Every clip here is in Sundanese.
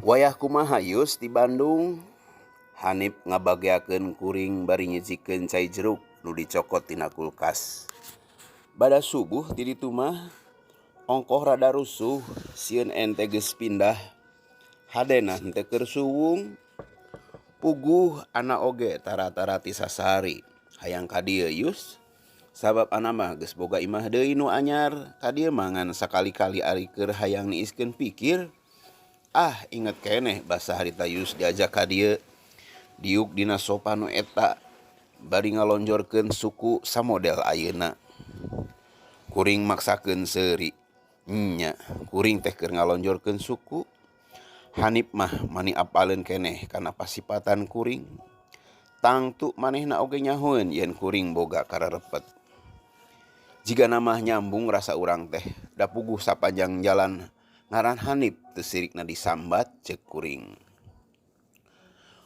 Wayah kumaha Yus di Bandung? Hanip ngabageakeun kuring bari nyicikeun cai jeruk nu dicokot tina kulkas. Bada subuh ti ditu mah, ongkoh rada rusuh sieun ente geus pindah. Hadena henteu keur suwung. Puguh ana oge tara-tara ti sasari hayang ka dieu Yus. Sabab ana mah geus boga imah deui nu anyar, ka dieu mah ngan sakali-kali ari keur hayang niiskeun pikir. Ah inget keneh basa harita Yus diajak ka dieu. Diuk dina sofa nu eta bari ngalonjorkeun suku samodel ayeuna. Kuring maksakeun seuri. Nya, kuring teh keur ngalonjorkeun suku. Hanip mah mani apaleun keneh kana pasipatan kuring. Tangtu manehna oge nyahoeun yen kuring boga kararepet. Jigana mah nyambung rasa urang teh, da puguh sapanjang jalan Ngaran Hanif teu sirikna disambat ceuk kuring.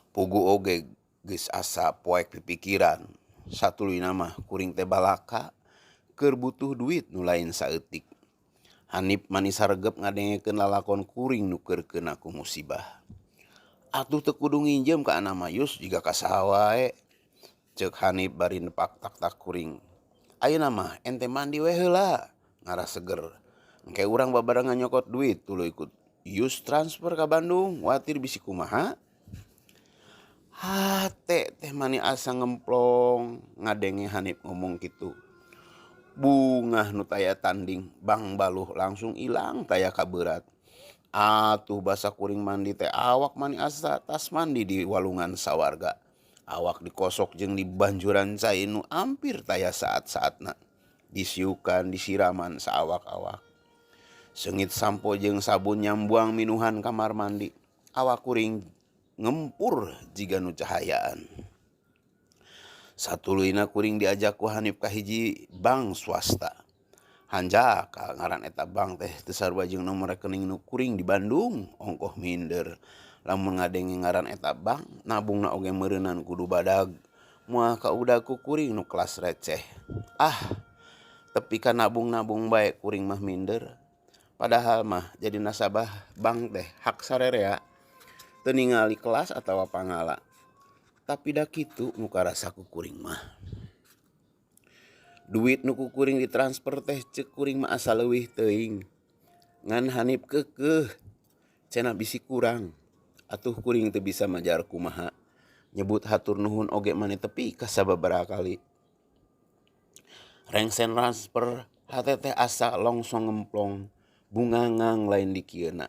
Pugu oge geus asa poek pipikiran. Satuluyna mah kuring teh balaka keur butuh duit nu lain saeutik. Hanif manis saregep ngadengekeun lalakon kuring nu keur keuna ku musibah. Atuh teu kudu nginjem ka ana mah Yus jiga ka saha wae, ceuk Hanif bari nepak taktak kuring. Ayeuna mah ente mandi we heula. Ngarah seger. Engke urang babarengan nyokot duit tuluy ku Yus transfer ka Bandung, watir bisi kumaha? Hate teh mani asa ngemplong ngadenge Hanif ngomong kitu. Bungah nu taya tanding, bang baluh langsung ilang taya kaberat. Atuh basa kuring mandi teh awak mani asa tas mandi di walungan sawarga. Awak dikosok jeung dibanjuran cai nu ampir taya saat-saatna. Disiukan disiraman saawak-awak. Seungit sampo jeung sabun nyambuang minuhan kamar mandi. Awak kuring ngempur jiga nu cahayaan. Satuluyna kuring diajak ku Hanif ka hiji bank swasta. Hanjakal ngaran eta bank teh teu sarua jeung nomor rekening nu kuring di Bandung, ongkoh minder. Lamun ngadenge ngaran eta bank, nabungna oge meureunan kudu badag. Moal kaudag ku kuring nu kelas receh. Ah, tepi ka nabung-nabung bae kuring mah minder. Padahal mah jadi nasabah bank teh hak sarerea, teu ningali kelas atawa pangala. Tapi da kitu nu karasa ku kuring mah. Duit nu ku kuring ditransfer teh ceuk kuring mah asa leuwih teuing. Ngan Hanif keukeuh, cenah bisi kurang. Atuh kuring teu bisa majar kumaha. Nyebut hatur nuhun oge mani tepi ka sababaraha kali. Rengsen transfer hate teh asa longsong ngemplong, bungangang lain dikieuna.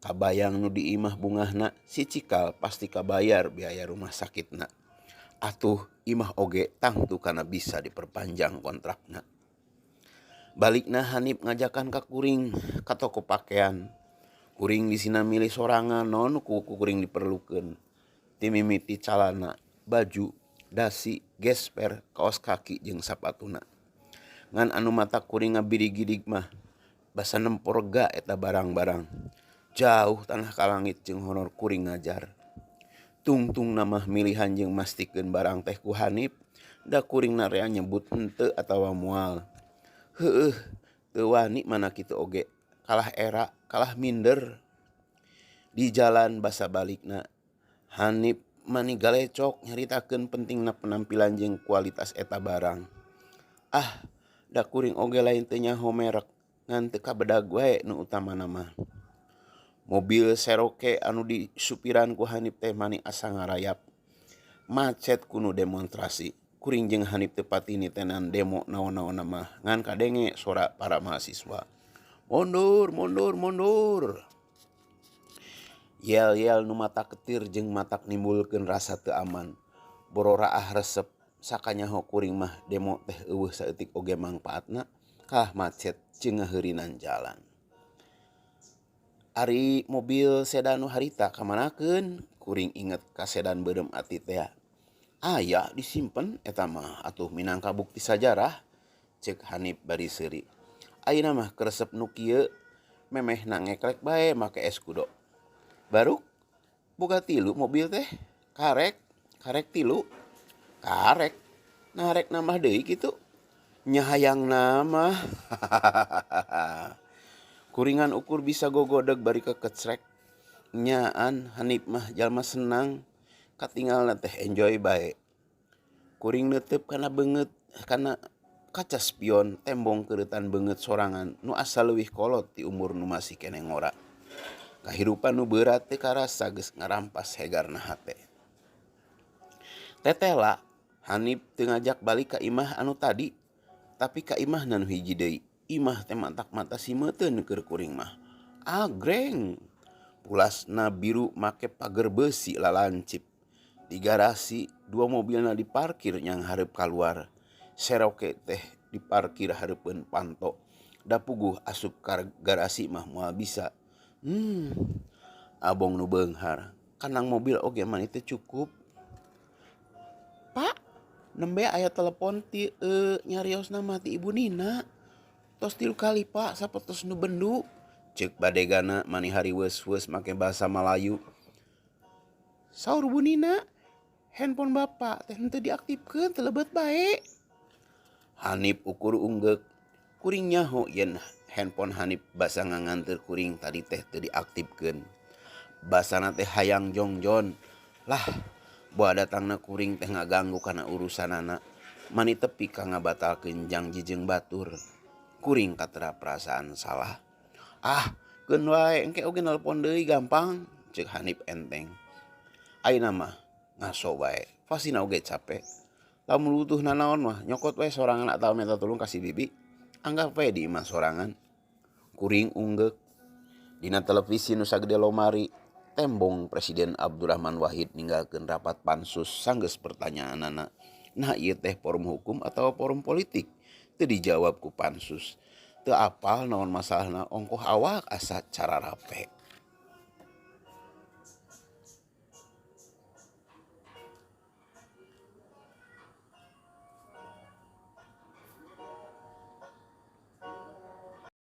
Kabayang nu di imah bungahna si cikal pasti kabayar biaya rumah sakitna. Atuh imah oge tangtu kana bisa diperpanjang kontrakna. Balikna Hanif ngajakan ka kuring ka toko pakean. Kuring disina milih sorangan naon nu ku kuring diperlukeun. Ti mimiti calana, baju, dasi, gesper, kaos kaki jeung sapatuna. Ngan anu matak kuring ngabirigidig mah basa nempo rega eta barang-barang. Jauh tanah ka langit jeung honor kuring ngajar. Tungtungna mah milihan jeung mastikeun barang teh ku Hanif, da kuring narea nyebut henteu atawa moal. Heueuh, teu wani mana kitu oge, kalah era, kalah minder. Di jalan basa balikna, Hanif mani galecok nyaritakeun pentingna penampilan jeung kualitas eta barang. Ah, da kuring oge lain teu nyaho merek, ngan teu kabedag wae nu utamana mah. Mobil Cherokee anu disupiran ku Hanif teh mani asa ngarayap. Macet ku nu demonstrasi. Kuring jeung Hanif teu patini tenan demo naon-naonna mah ngan kadenge sora para mahasiswa. Mundur, mundur, mundur. Yel-yel nu matak ketir jeung matak nimbulkeun rasa teu aman. Bororaah resep sakanyaho kuring mah demo teh eueuh saeutik oge mangpaatna kalah macet jeung ngaheurinan jalan. Ari mobil sedan nu harita kamanakeun? Kuring inget ka sedan beureum ati tea. Aya disimpen eta mah atuh minangka bukti sajarah, ceuk Hanif bari seuri. Ayeuna mah keresep nu kieu memehna ngeklek bae make eskudo. Baruk boga tilu mobil teh, karek, karek tilu, karek. Nah rek nambah deui kitu? Nya hayangna mah. Kuringan ukur bisa gogodeg bari kekecrek. Nyaan Hanif mah jalma senang, katingalna teh enjoy bae. Kuring neuteup kana beungeut kana kaca spion tembong keureutan beungeut sorangan nu asa leuwih kolot ti umur nu masih keneh ngora. Kahirupan nu beurat teu karasa geus ngarampas hegarna hate. Tetela Hanif teu ngajak balik ka imah anu tadi, tapi ka imahna nu hiji deui. Imah teh matak mata simeuteun keur kuring mah. Agreng. Pulasna biru make pager beusi lalancip. Di garasi dua mobilna diparkir nyanghareup kaluar. Seroke teh diparkir hareupeun panto. Da puguh asup ka garasi mah moal bisa. Abong nu beunghar. Kandang mobil oge mani teu cukup. Pak, nembe aya telepon ti nyariosna mah ti Ibu Nina. Tos 3 kali Pak, sapertos nu bendu. Ceuk badegana mani hariweus-weus make bahasa Malayu. Saur Bu Nina, handphone bapak teh henteu diaktifkeun teu lebet bae. Hanif ukur unggeuk, kuring nyaho yen handphone Hanif basa nganganteur kuring tadi teh teu diaktifkeun. Basana teh hayang jongjon. Lah, boa datangna kuring teh ngaganggu kana urusanana. Mani tepi ka ngabatalkeun jangji jeung batur. Kuring katera perasaan salah. Ah, keun wae engke oge nelpon deui gampang, ceuk Hanif enteng. Ayeuna mah ngaso bae, pastina oge cape. Lamun butuh nanaon mah nyokot wae sorangan atawa minta tulung ka si bibi. Anggap wae di imah sorangan. Kuring unggeuk. Dina televisi nu sagede lomari, tembong Presiden Abdurrahman Wahid ninggalkeun rapat pansus sanggeus pertanyaanana. Nah ieu teh forum hukum atawa forum politik? Teu dijawab ku pansus. Teu apal naon masalahna ongkoh awak asa cara rape.